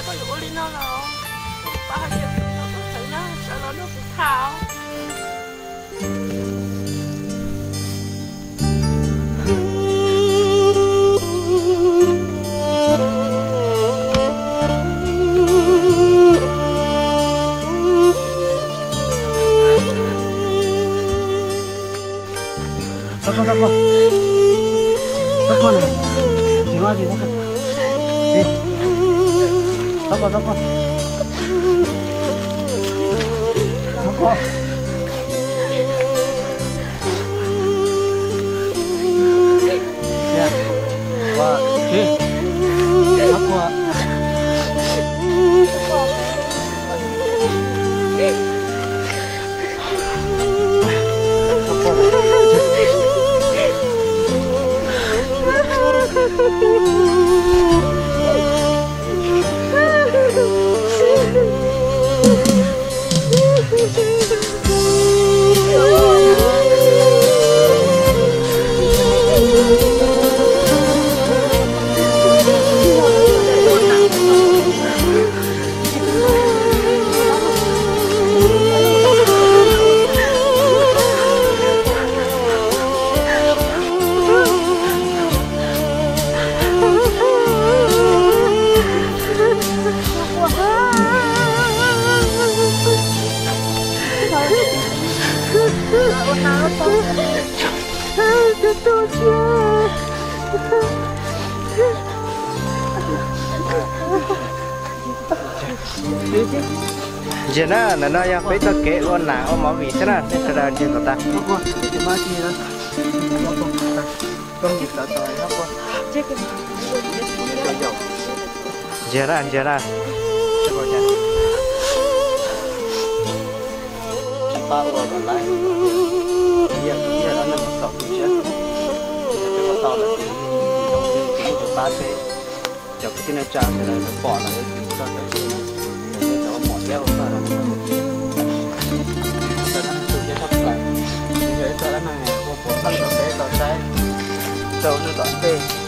Koj yuav ua li no los, kuv pab hais tias kuv tau txheeb na, sawv los nrog kuv tham. Txhob koj, txhob koj. Txhob koj na. Tsis koj, tsis koj. Txhob koj, txhob koj. Txhob koj. Ntsia na, ntawm no yog peb txoj kev ua nas ua movie xwb na, nej sawv daws ntsia kom tas. Ntsia na, ntsia na. Cov kwv tij neej tsa sawv daws pom lawm, cov mom thiab ua txog rau ib txoj dab neeg ua puav pheej rau peb tau saib rau nej tom ntej.